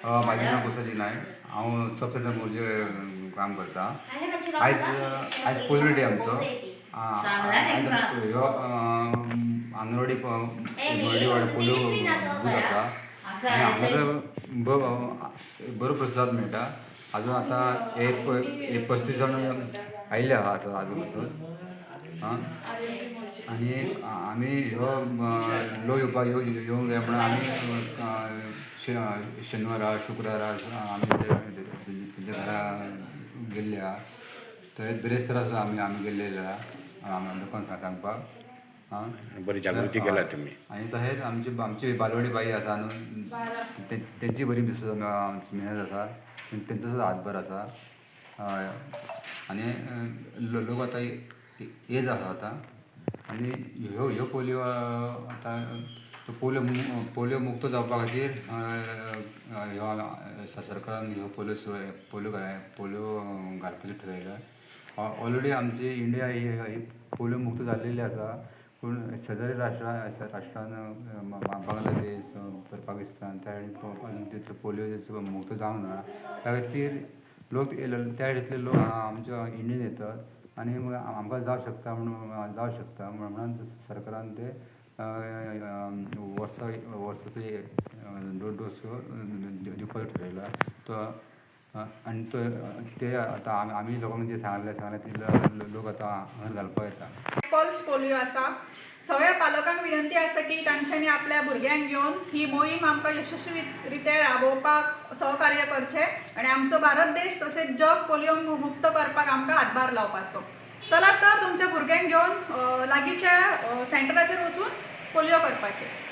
म्हाजें नांव कुसाजी नायक. हांव सब सेंटर मोरजे काम करता. आयज आयज पोलियो डे आमचो. आयज आमचो ह्यो आंगणवाडी मोरजे वाड्यार पोलियो बूथ आसा आनी हांगासर बरो प्रसाद मेळटा. आजून आतां एक एक 35 जाण आयिल्ले आहा आतां आजून पासून. आं, आनी आमी ह्यो लोक येवपाक येवंक जाय म्हणून आमी शेनवारा, शुक्रारा आमी तेंच्या घरा गेल्ले आहा. थंय बिरेस्तारा सुद्दां आमी आमी गेल्लेले आहा लोकांक सांगपाक. आं. बरी जागृती केला तुमी. आनी तशेंच आमची आमची बालवाडी बाई आसा न्हू, तेंची बरी मेहनत आसा, तेंचो सुद्दां हातभार आसा. हय, आनी लोक आतां एज आसा आतां आनी ह्यो ह्यो पोलियो आतां पोलियो पोलियो मुक्त जावपा खातीर ह्यो सरकारान ह्यो पोलियो पोलियो पोलियो घालपाचें ठरयलां. ऑलरेडी आमची इंडिया ही पोलियो मुक्त जाल्लेली आसा, पूण शेजारी राष्ट्रां राष्ट्रान, बांगलादेश, पाकिस्तान, त्या सायडीन पोलियो मुक्त जावंक ना. त्या खातीर लोक त्या सायडींतले लोक आमच्या इंडियेन येतात आनी आमकां जावं शकता म्हणून, जावं शकता म्हणून सरकारान ते वर्सा वर्साचो डोस दिवपाचो ठरयला तो. आनी तो ते आतां आमी आमी लोकांक जे सांगलें सांगलें ते लोक आतां हांगा घालपाक येता. पल्स पोलिओ आसा. सगळ्या पालकांक विनंती आसा की तांच्यांनी आपल्या भुरग्यांक घेवन ही मोहीम आमकां यशस्वी रित्या राबोवपाक सहकार्य करचें आनी आमचो भारत देश तशेंच जग पोलिओ मुक्त करपाक आमकां हातभार लावपाचो. चलात तर, तुमच्या भुरग्यांक घेवन लागींच्या सेंटराचेर वचून पोलिओ करपाचें.